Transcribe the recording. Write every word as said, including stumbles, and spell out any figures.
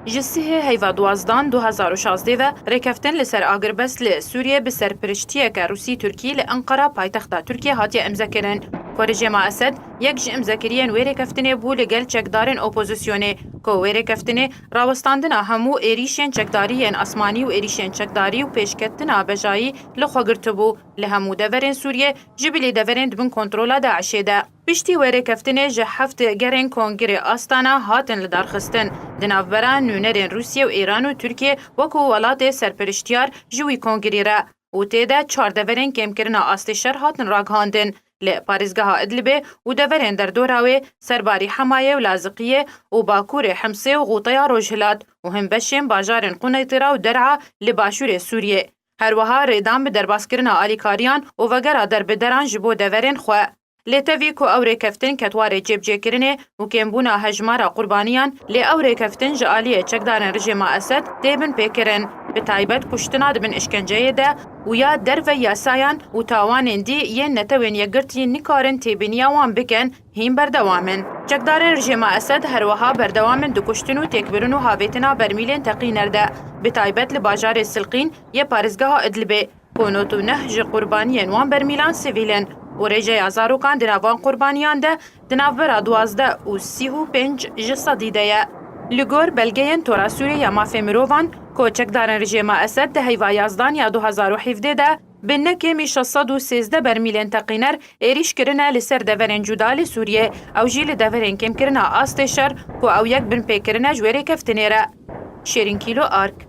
Ji sihê heyva duwazdan du hezar û şazdeh ve rêkeftin li ser agirbest li Sûriyê bi serpiriştiyeke Rûsî-Tirkî li Enqera paytexta Tirkiyê hatiye îmzekirin. Ku rejêma Esed yek ji îmzekiriyên wê rêkeftinê bû li gel çekdarên opozisyonê, ku wê rêkeftinê rawestandina hemû êrîşên çekdarî yên asmanî û êrîşên çekdarî û pêşketina bejayî li xwe girtibû li hemû deverên Sûriyê, ji bilî deverên di bin kontrola DAIŞê de. Piştî wê rêkeftinê ji heft gerên Kongirê Astana hatin lidarxistin, di navbera nûnerên Rûsye û Îran û Tirkiye wekû welatê serpiriştiyar ji wî kongirî re û tê de çar deverên kêmkirina astê şer hatin ragihandin li parêzgeha Idlibê û deverên derdora wê, serbarî Hemayê û Laziqiyê û bakurê Himsê û Xûteya Rojhilat û hin beşên bajarên Quneytira û Der'a li başûrê Sûriyê. Her wiha rêdan bi derbaskirina alîkariyan û vegera derbederan ji bo deverên xwe. Lê tevî ku ew rêkeftin ket warê cêbicêkirinê û kêmbûna hejmara qurbaniyan, lê ew rêkeftin ji aliyê çekdarên rejêma Esed tê binpêkirin, bi taybet kuştina di bin işkenceyê de û ya derve yasayan û tawanên dî yên Netewên Yekgirtî nikarin têbîniya wan bikin, hîn berdewam in. Çekdarên rejêma Esed her wiha berdewam in di kuştin û têkbirin û havêtina bermîlên teqîner de, bi taybet li bajarê Silqîn yê parêzgeha Idlibê, ku nod û neh ji qurbaniyên wan bermîlan sivîl in û rêjeya zarokan di nav van qurbaniyan de di navbera duwazdeh û sî û pênc ji sedî de ye. Li gor belgeyên Tora Sûrî ya Mafê Mirovan, ku çekdarên rejêma Esed di heyva yazdan ya du hezar û hevdeh de bi ne kêmî şeş sed û sêzdeh bermîlên teqîner êrîş kirine li ser deverên cuda li Sûriyê, ew jî li deverên kêmkirina astê şer ku ew yek binpêkirin e ji wê rêkeftinê re. Şêrîn Kîlo Ark.